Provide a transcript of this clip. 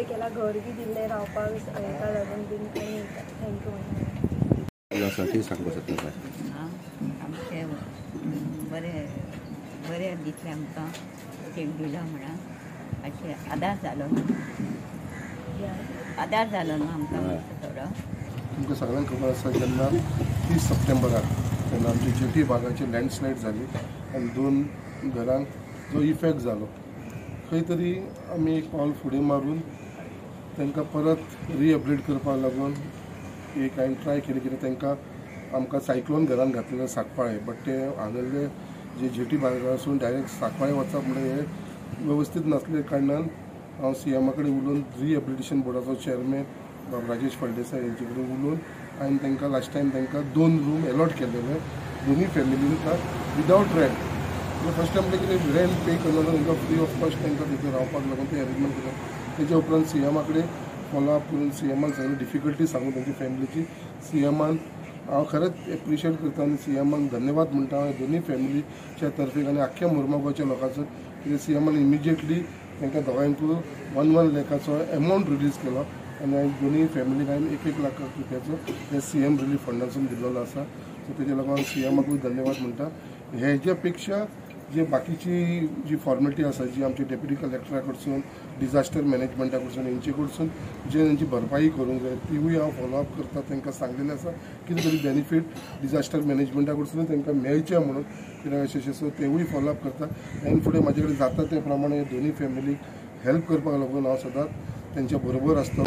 केला, घर बी दिल्लें रावपाक हेका लागून बीन. आनी thank you म्हणटा. आसा ती सांगपाक सोदता. आमचें बरें बरें दिसलें आमकां, चेक दिलो म्हणून अशें आदार जालो न्हू, आदार जालो न्हू आमकां मातसो थोडो. तुमकां सगळ्यांक खबर आसा, जेन्ना 30 सप्टेंबराक तेन्ना आमची जेटी भागाची लँडस्लायड जाली आनी 2 घरांक जो इफेक्ट जालो, खंय तरी आमी एक पावल फुडें मारून तांकां परत रिहेबिलिट करपाक लागून एक हांवें ट्राय केली. कित्याक तांकां आमकां सायक्लोन घरान घातलेले सांकवाळे, बट ते हांगल्ले जे जेटी भागासून डायरेक्ट सांकवाळे वचप म्हणल्यार हे वेवस्थीत नासले कारणान हांव सीएमा कडेन उलोवन रिहेबिलिटेशन बोर्डाचो चेअरमॅन बाब राजेश फळदेसाय हेंचे कडेन उलोवन हांवें तांकां लास्ट टायम तांकां 2 रूम एलॉट केलेले दोनूय फॅमिलींका विदावट रेंट. फर्स्ट टायम म्हणल्यार कितें रेंट पे करना, तांकां फ्री ऑफ कॉस्ट तांकां थंय रावपाक लागून ते अरेंजमेंट केलें. तेच्या उपरांत सीएमा कडेन फॉलोअप करून सीएमान सगळी डिफिकल्टी सांगून तांची फॅमिलीची सीएमान हांव खरेंच एप्रिशिएट करता आनी सीएमाक धन्यवाद म्हणटा हांव दोनूय फॅमिलीच्या तर्फेक आनी आख्ख्या मुर्मागांवच्या लोकांचो. कित्याक सीएमान इमिजिएटली तांकां दोगांयकूय 1-1 लॅकाचो एमावंट रिलीज केलो आनी दोनूय फॅमिलीक हांवें 1-1 लाख रुपयाचो हे सीएम रिलीफ फंडासून दिल्लो आसा. सो तेजे लागून हांव सीएमाकूय धन्यवाद म्हणटा. हेज्या पेक्षा जे बाकीची जी फॉर्मेलिटी आसा, जी आमची डेप्युटी कलेक्टरा कडसून, डिजास्टर मॅनेजमेंटा कडसून, हेंचे कडसून जे तेंची भरपाई करूंक जाय तिवूय हांव फॉलोअप करता. तांकां सांगलेलें आसा कितें तरी बेनिफीट डिजास्टर मॅनेजमेंटा कडसून तांकां मेळचें म्हणून कित्याक अशें अशें. सो तेवूय फॉलोअप करता आनी फुडें म्हाजे कडेन जाता ते प्रमाणे दोनूय फॅमिलीक हेल्प करपाक लागून हांव सदांच तेंच्या बरोबर आसता.